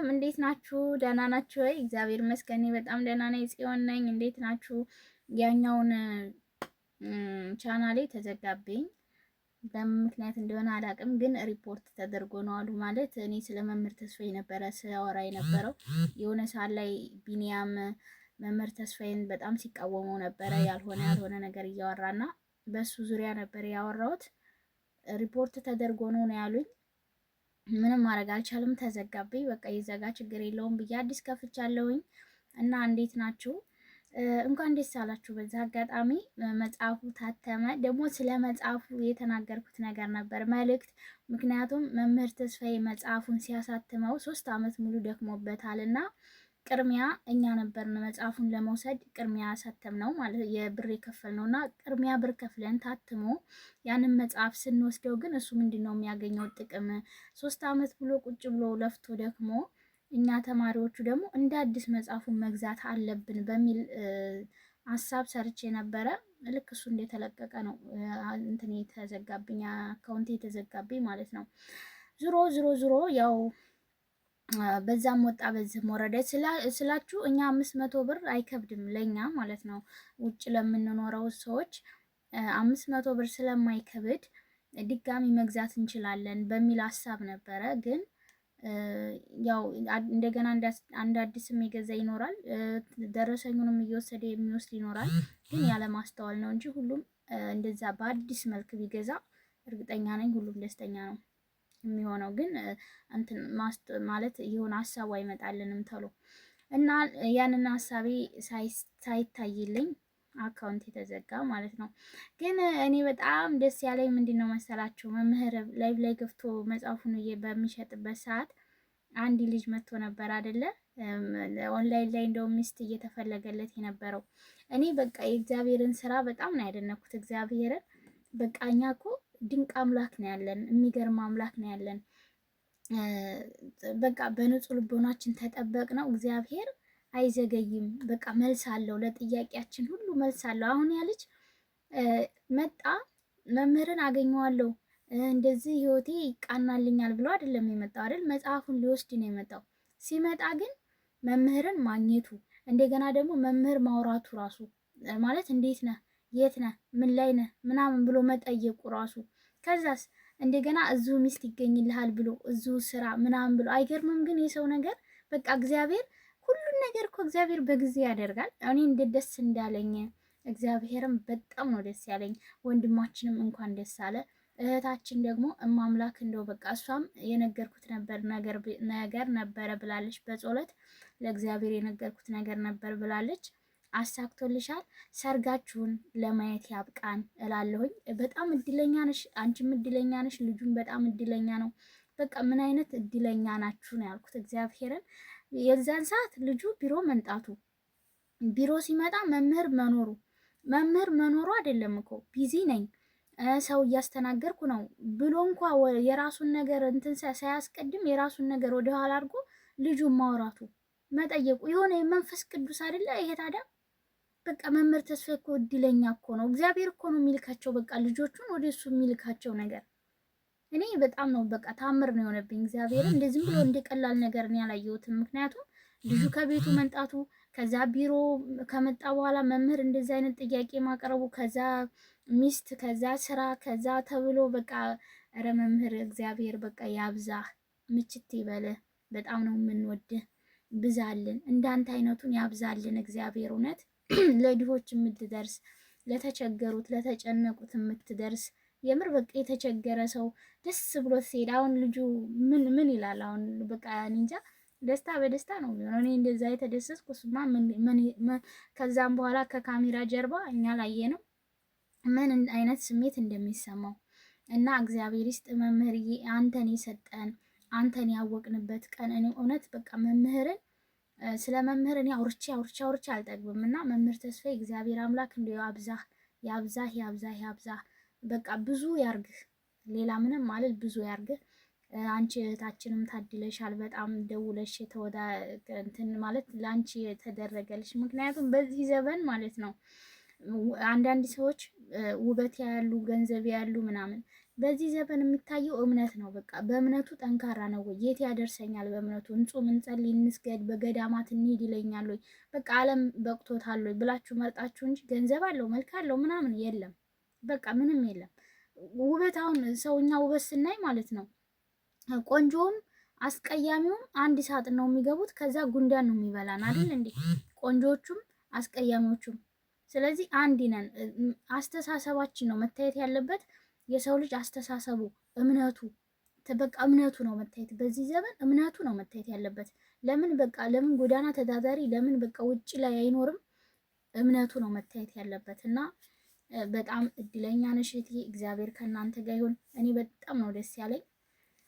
ሰላም እንዴት ናችሁ? ደህና ናችሁ ወይ? እግዚአብሔር ይመስገን በጣም ደህና ነኝ። ጽዮን ነኝ። እንዴት ናችሁ? ያኛውን ቻናሌ ተዘጋብኝ። በምን ምክንያት እንደሆነ አላቅም፣ ግን ሪፖርት ተደርጎ ነው አሉ። ማለት እኔ ስለ መምህር ተስፋዬ ነበረ ስያወራ የነበረው። የሆነ ሰዓት ላይ ቢኒያም መምህር ተስፋዬን በጣም ሲቃወመው ነበረ፣ ያልሆነ ያልሆነ ነገር እያወራና በሱ ዙሪያ ነበር ያወራሁት። ሪፖርት ተደርጎ ነው ነው ያሉኝ። ምንም ማድረግ አልቻልም፣ ተዘጋብኝ። በቃ ይዘጋ ችግር የለውም ብዬ አዲስ ከፍቻለሁኝ። እና እንዴት ናችሁ? እንኳን ደስ አላችሁ። በዛ አጋጣሚ መጽሐፉ ታተመ። ደግሞ ስለ መጽሐፉ የተናገርኩት ነገር ነበር መልእክት። ምክንያቱም መምህር ተስፋዬ መጽሐፉን ሲያሳትመው 3 ዓመት ሙሉ ደክሞበታል እና ቅድሚያ እኛ ነበርን መጽሐፉን ለመውሰድ ቅድሚያ ያሳተም ነው ማለት የብር የከፈል ነው እና ቅድሚያ ብር ከፍለን ታትሞ ያንን መጽሐፍ ስንወስደው ግን እሱ ምንድን ነው የሚያገኘው ጥቅም? 3 ዓመት ብሎ ቁጭ ብሎ ለፍቶ ደክሞ እኛ ተማሪዎቹ ደግሞ እንደ አዲስ መጽሐፉን መግዛት አለብን በሚል ሀሳብ ሰርቼ ነበረ። ልክ እሱ እንደተለቀቀ ነው እንትን የተዘጋብኝ፣ account የተዘጋብኝ ማለት ነው። ዞሮ ዞሮ ዞሮ ያው በዛም ወጣ በዚህም ወረደ ስላችሁ እኛ 500 ብር አይከብድም ለእኛ ማለት ነው። ውጭ ለምንኖረው ሰዎች 500 ብር ስለማይከብድ ድጋሚ መግዛት እንችላለን በሚል ሀሳብ ነበረ። ግን ያው እንደገና አንድ አዲስ የሚገዛ ይኖራል፣ ደረሰኙንም እየወሰደ የሚወስድ ይኖራል። ግን ያለ ማስተዋል ነው እንጂ ሁሉም እንደዛ በአዲስ መልክ ቢገዛ እርግጠኛ ነኝ ሁሉም ደስተኛ ነው የሚሆነው። ግን እንትን ማለት የሆነ ሀሳቡ አይመጣልንም ተሎ እና ያንን ሀሳቤ ሳይታይልኝ account የተዘጋ ማለት ነው። ግን እኔ በጣም ደስ ያለኝ ምንድን ነው መሰላችሁ? መምህር live ላይ ገብቶ መጽሐፉን በሚሸጥበት ሰዓት አንድ ልጅ መጥቶ ነበር አይደለ? ኦንላይን ላይ እንደው ሚስት እየተፈለገለት የነበረው። እኔ በቃ የእግዚአብሔርን ስራ በጣም ነው ያደነኩት። እግዚአብሔርን በቃ እኛ እኮ ድንቅ አምላክ ነው ያለን፣ የሚገርም አምላክ ነው ያለን። በቃ በንጹህ ልቦናችን ተጠበቅ ነው እግዚአብሔር አይዘገይም። በቃ መልስ አለው፣ ለጥያቄያችን ሁሉ መልስ አለው። አሁን ያ ልጅ መጣ፣ መምህርን አገኘዋለሁ እንደዚህ ህይወቴ ይቃናልኛል ብሎ አይደለም የመጣው አይደል? መጽሐፉን ሊወስድ ነው የመጣው። ሲመጣ ግን መምህርን ማግኘቱ እንደገና ደግሞ መምህር ማውራቱ ራሱ ማለት እንዴት ነህ፣ የት ነህ፣ ምን ላይ ነህ ምናምን ብሎ መጠየቁ ራሱ፣ ከዛስ እንደገና እዚሁ ሚስት ይገኝልሃል ብሎ እዚሁ ስራ ምናምን ብሎ አይገርምም? ግን የሰው ነገር በቃ እግዚአብሔር ሁሉን ነገር እኮ እግዚአብሔር በጊዜ ያደርጋል። እኔ እንደ ደስ እንዳለኝ እግዚአብሔርም በጣም ነው ደስ ያለኝ። ወንድማችንም እንኳን ደስ አለ። እህታችን ደግሞ እማምላክ እንደው በቃ እሷም የነገርኩት ነበር ነገር ነገር ነበረ ብላለች። በጸሎት ለእግዚአብሔር የነገርኩት ነገር ነበር ብላለች። አሳክቶልሻል። ሰርጋችሁን ለማየት ያብቃን እላለሁኝ። በጣም እድለኛ ነሽ፣ አንቺም እድለኛ ነሽ፣ ልጁም በጣም እድለኛ ነው። በቃ ምን አይነት እድለኛ ናችሁ ነው ያልኩት እግዚአብሔርን። የዛን ሰዓት ልጁ ቢሮ መምጣቱ፣ ቢሮ ሲመጣ መምህር መኖሩ፣ መምህር መኖሩ አይደለም እኮ busy ነኝ ሰው እያስተናገርኩ ነው ብሎ እንኳ የራሱን ነገር እንትን ሳያስቀድም የራሱን ነገር ወደኋላ አድርጎ ልጁን ማውራቱ መጠየቁ የሆነ የመንፈስ ቅዱስ አይደለ ይሄ ታዲያ? በቃ መምህር ተስፋዬ እኮ እድለኛ እኮ ነው። እግዚአብሔር እኮ ነው የሚልካቸው በቃ ልጆቹን ወደ እሱ የሚልካቸው ነገር። እኔ በጣም ነው በቃ ታምር ነው የሆነብኝ። እግዚአብሔርን እንደ ዝም ብሎ እንደ ቀላል ነገር እኔ አላየሁትም። ምክንያቱም ልጁ ከቤቱ መንጣቱ፣ ከዛ ቢሮ ከመጣ በኋላ መምህር እንደዚህ አይነት ጥያቄ ማቅረቡ፣ ከዛ ሚስት፣ ከዛ ስራ፣ ከዛ ተብሎ በቃ ኧረ መምህር እግዚአብሔር በቃ ያብዛህ፣ ምችት ይበልህ። በጣም ነው የምንወድህ። ብዛልን፣ እንዳንተ አይነቱን ያብዛልን እግዚአብሔር። እውነት ለድሆች የምትደርስ፣ ለተቸገሩት ለተጨነቁት የምትደርስ፣ የምር በቃ የተቸገረ ሰው ደስ ብሎ ሲሄድ አሁን ልጁ ምን ምን ይላል? አሁን በቃ እንጃ ደስታ በደስታ ነው የሚሆነው። እኔ እንደዛ የተደሰትኩ እሱማ ምን። ከዛም በኋላ ከካሜራ ጀርባ እኛ ላየ ነው ምን አይነት ስሜት እንደሚሰማው። እና እግዚአብሔር ይስጥ መምህርዬ፣ አንተን የሰጠን፣ አንተን ያወቅንበት ቀን። እኔ እውነት በቃ መምህርን ስለ መምህር እኔ አውርቼ አውርቼ አውርቼ አልጠግብም። እና መምህር ተስፋዬ እግዚአብሔር አምላክ እንዲያው ያብዛህ፣ ያብዛህ፣ ያብዛህ፣ ያብዛህ። በቃ ብዙ ያርግህ። ሌላ ምንም ማለት ብዙ ያርግህ። አንቺ እህታችንም ታድለሻል። በጣም ደውለሽ የተወዳ እንትን ማለት ለአንቺ የተደረገልሽ። ምክንያቱም በዚህ ዘመን ማለት ነው አንዳንድ ሰዎች ውበት ያሉ ገንዘብ ያሉ ምናምን፣ በዚህ ዘመን የሚታየው እምነት ነው። በቃ በእምነቱ ጠንካራ ነው ወይ? የት ያደርሰኛል? በእምነቱ እንጹም፣ እንጸልይ፣ እንስገድ፣ በገዳማት እንሂድ ይለኛል ወይ? በቃ ዓለም በቅቶታል ወይ ብላችሁ መርጣችሁ እንጂ ገንዘብ አለው መልክ አለው ምናምን የለም። በቃ ምንም የለም። ውበት አሁን ሰው እኛ ውበት ስናይ ማለት ነው ቆንጆውም አስቀያሚውም አንድ ሳጥን ነው የሚገቡት። ከዛ ጉንዳን ነው የሚበላን አይደል እንዴ? ቆንጆዎቹም አስቀያሚዎቹም። ስለዚህ አንድ ነን። አስተሳሰባችን ነው መታየት ያለበት። የሰው ልጅ አስተሳሰቡ፣ እምነቱ፣ በቃ እምነቱ ነው መታየት። በዚህ ዘመን እምነቱ ነው መታየት ያለበት። ለምን በቃ ለምን ጎዳና ተዳዳሪ ለምን በቃ ውጭ ላይ አይኖርም? እምነቱ ነው መታየት ያለበት እና በጣም እድለኛ ነሽ እህቴ። እግዚአብሔር ከእናንተ ጋር ይሁን። እኔ በጣም ነው ደስ ያለኝ።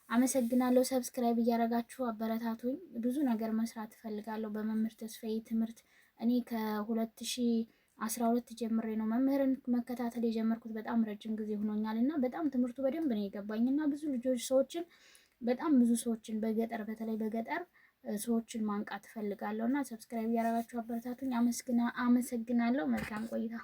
አመሰግናለሁ። Subscribe እያደረጋችሁ አበረታቱኝ። ብዙ ነገር መስራት እፈልጋለሁ በመምህር ተስፋዬ ትምህርት። እኔ ከ2012 ጀምሬ ነው መምህርን መከታተል የጀመርኩት። በጣም ረጅም ጊዜ ሆኖኛል እና በጣም ትምህርቱ በደንብ ነው የገባኝ እና ብዙ ልጆች ሰዎችን በጣም ብዙ ሰዎችን በገጠር በተለይ በገጠር ሰዎችን ማንቃት እፈልጋለሁ እና subscribe እያደረጋችሁ አበረታቱኝ። አመሰግናለሁ። መልካም ቆይታ።